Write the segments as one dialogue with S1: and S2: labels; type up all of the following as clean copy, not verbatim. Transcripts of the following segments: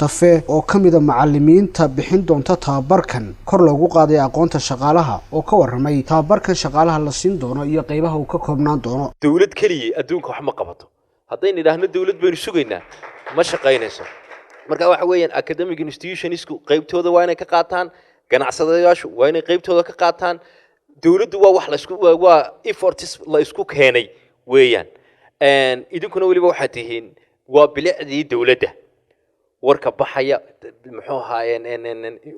S1: Mustafe oo ka mida macalimiinta bixin doonta tababarkan kor loogu qaaday aqoonta shaqaalaha, oo ka warramay tababarkan shaqaalaha la siin doono iyo qeybaha uu ka koobnaan doono.
S2: Dowlad keliya adduunka wax ma qabato. Haddaynu idhaahno dowlad baynu sugaynaa, ma shaqaynayso. Marka waxa weeyaan, academic institutionsku qaybtooda waa inay ka qaataan, ganacsadayaashu waa inay qaybtooda ka qaataan, dowladdu waa wax laisku waa efforts la isku keenay weeyaan. Idinkuna weliba waxaad tihiin waa bilicdii dowladda, warka baxaya, muxuu ahaa,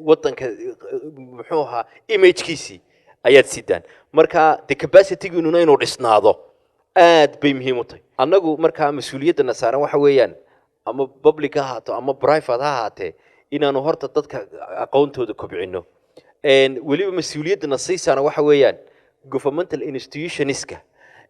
S2: waddanka, muxuu ahaa, imagekiisii ayaad sidaan. Marka de capacitygiinuna inuu dhisnaado aad bay muhiim u tahay. Annagu markaa mas-uuliyaddana saaran waxa weeyaan, ama public ha ahaato ama private ha ahaatee, inaanu horta dadka aqoontooda kobcino. Weliba mas-uuliyaddana siisaana waxa weeyaan governmental institutionska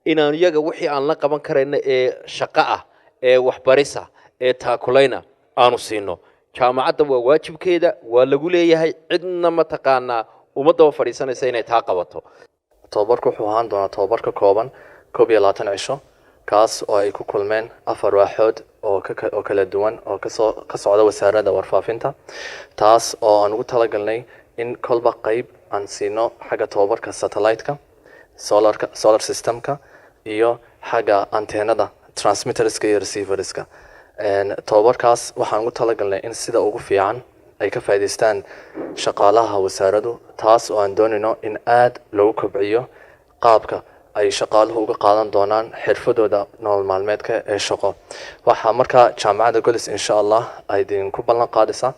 S2: inaanu iyaga wixii aan la qaban karayno ee shaqo ah, ee waxbarisa, ee taakulayna aanu siino. Jaamacadda waa waajibkeeda, waa lagu leeyahay, cidna mataqaanaa uma daba fadhiisanaysa inay taa qabato.
S3: Tababarku wuxuu ahaan doonaa tababar ka kooban 21 cisho, kaas oo ay ku kulmeen afar waaxood oo kala duwan oo kasoo ka socda Wasaaradda Warfaafinta, taas oo aan ugu talagalnay in kolba qeyb aan siino xagga tababarka satellite-ka, solarka, solar systemka iyo xagga anteenada, transmitterska iyo receiverska. Tababarkaas waxaan ugu talagalnay in sida ugu fiican ay ka faa'iidaystaan shaqaalaha wasaaraddu, taas oo aan doonayno in aad loogu kobciyo qaabka ay shaqaaluhu uga qaadan doonaan xirfadooda nolol maalmeedka ee shaqo. Waxaa markaa Jaamacadda Golis, insha Allah, ay idinku ballan qaadaysaa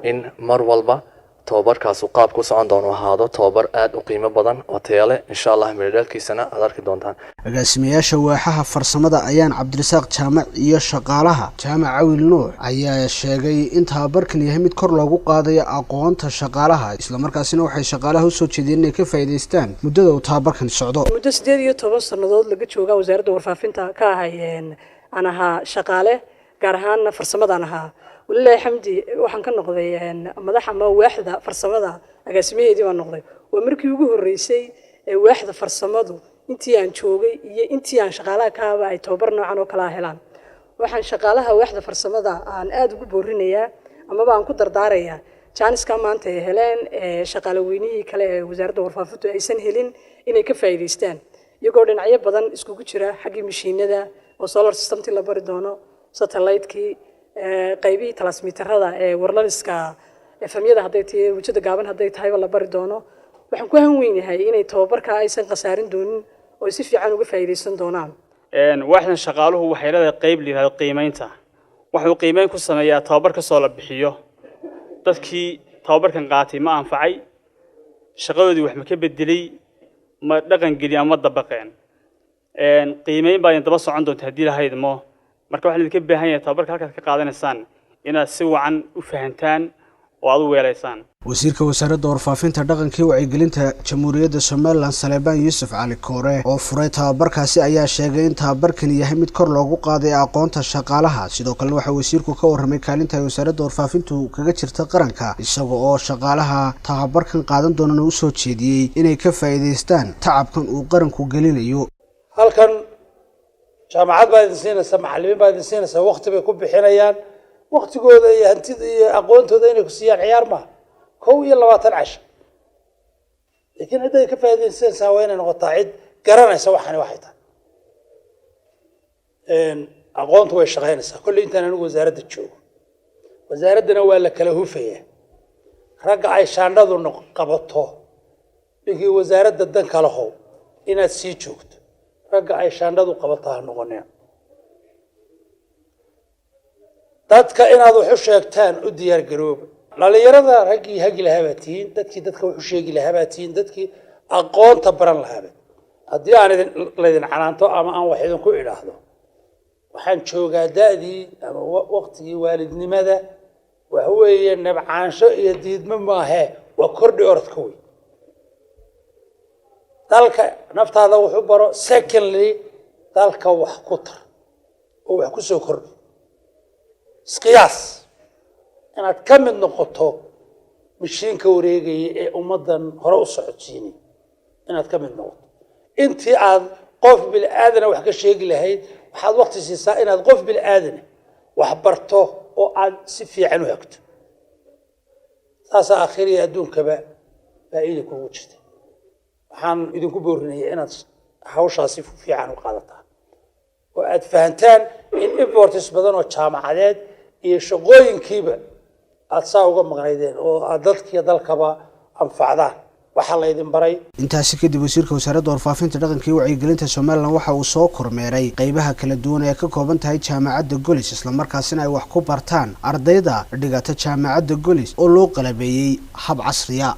S3: in mar walba tababarkaas uu qaabka u socon doono ahaado tababar aada u qiimo badan oo tayo leh. Insha Allah, midhodhalkiisana aad arki doontaan.
S1: Agaasimayaasha waaxaha farsamada Ayaan Cabdirasaaq Jaamac iyo shaqaalaha Jaamac Cawil Nuux ayaa sheegay in tababarkan yahay mid kor loogu qaadayo aqoonta shaqaalaha, islamarkaasina waxay shaqaalaha usoo jeediyeen inay ka faa'iidaystaan muddada uu tababarkan socdo.
S4: Muddo 18 sannadood laga joogaa Wasaaradda Warfaafinta ka ahay, aan ahaa shaqaale, gaar ahaanna farsamadaan ahaa. Walilaahi xamdi, waxaan ka noqday madax ama waaxda farsamada agaasimaheedii baan noqday. Waa markii ugu horreysay ee waaxda farsamadu intii aan joogay iyo intii aan shaqaalaha ka ahaba ay tababar noocan oo kalaa helaan. Waxaan shaqaalaha waaxda farsamada aan aada ugu boorinayaa amaba aan ku dardaarayaa jaaniska maanta ay heleen shaqaale weynihii kale ee Wasaaradda Warfaafintu aysan helin inay ka faa'iidaystaan, iyagoo dhinacyo badan iskugu jira, xaggii mashiinada oo solar systemtii la bari doono, satellite-kii, qaybihii transmitterada ee wirelesska, FM-yada hadday tahay, wajada gaaban hadday tahayba la bari doono. Waxaan ku han weynahay inay tababarka aysan khasaarin doonin oo si fiican uga faa'iidaysan doonaan.
S5: Waaxdan shaqaaluhu waxay leedahay qeyb la yidhahdo qiimeynta. Wuxuu qiimeyn ku sameeyaa tababar kastoo la bixiyo: dadkii tababarkan qaatay ma anfacay, shaqadoodii wax ma ka bedelay, ma dhaqan geli ama dabaqeen? Qiimeyn baa idin daba socon doonta haddii la haydmo. Marka waxaan idinka baahan yahay tababarka halkaad ka qaadanaysaan inaad si wacan u fahantaan oo aad u weelaysaan.
S1: Wasiirka Wasaaradda Warfaafinta, Dhaqanka iyo Wacyigelinta Jamhuuriyadda Somaliland, Saleebaan Yuusuf Cali Koore, oo furay tababarkaasi ayaa sheegay in tababarkani yahay mid kor loogu qaaday aqoonta shaqaalaha. Sidoo kalena waxaa wasiirku ka warramay kaalinta ay wasaaradda warfaafintu kaga jirta qaranka, isaga oo shaqaalaha tababarkan qaadan doonana usoo jeediyey inay ka faa'iidaystaan tacabkan uu qaranku gelinayo.
S6: Halkan jaamacad baa idin siinaysa, macallimiin baa idin siinaysa, wakti bay ku bixinayaan, waktigooda iyo hantida iyo aqoontooda inay ku siiyaan ciyaar maaha, 21 casho. Laakiin cidda ay ka faa'iidaysanaysaa waa inay noqotaa cid garanaysa waxani waxay tahay. Aqoontu way shaqaynaysaa kolley intaan anigu wasaaradda joogo. Wasaaraddana waa la kala hufayaa. Ragga ay shaandhadu qabato, ninkii wasaaradda dan kala how inaad sii joogto, ragga ay shaandhadu qabato ha noqonina. Dadka inaad wax u sheegtaan u diyaar garooba. Dhalinyarada raggii hagi lahaa baa tihiin, dadkii dadka wax u sheegi lahaa baa tihiin, dadkii aqoonta baran lahaa. Haddii aan idin laydin canaanto ama aan wax idinku idhaahdo, waxaan joogaa da'dii ama waqtigii waalidnimada. Waxa weeye, nabcaansho iyo diidmo maahee, waa kordhi orodka wey. Dalka naftaada wax u baro, secondly dalka wax ku tar oo wax ku soo kordhi. Isqiyaas inaad ka mid noqoto mashiinka wareegaya ee ummaddan hore u socodsiinay, inaad ka mid noqoto. Intii aad qof bini aadana wax ka sheegi lahayd, waxaad waqti siisaa inaad qof bini aadana wax barto. oo aad si fiican u hagto. Saasaa akhiriya adduunkaba faa'iida kugu jirta. Waxaan idinku boorinaya inaad hawshaasi si fiican u qaadataan oo aad fahantaan in efforts badan oo jaamacadeed iyo shaqooyinkiiba aad saa uga maqnaydeen oo aad dadkiiyo dalkaba anfacdaan waxaa laydin baray.
S1: Intaasi kadib, wasiirka wasaaradda warfaafinta, dhaqanka iyo wacyigelinta Somalilan waxa uu soo kormeeray qeybaha kala duwan ee ka kooban tahay jaamacadda Golis, islamarkaasina ay wax ku bartaan ardayda dhigata jaamacadda Golis oo loo qalabeeyey hab casriya.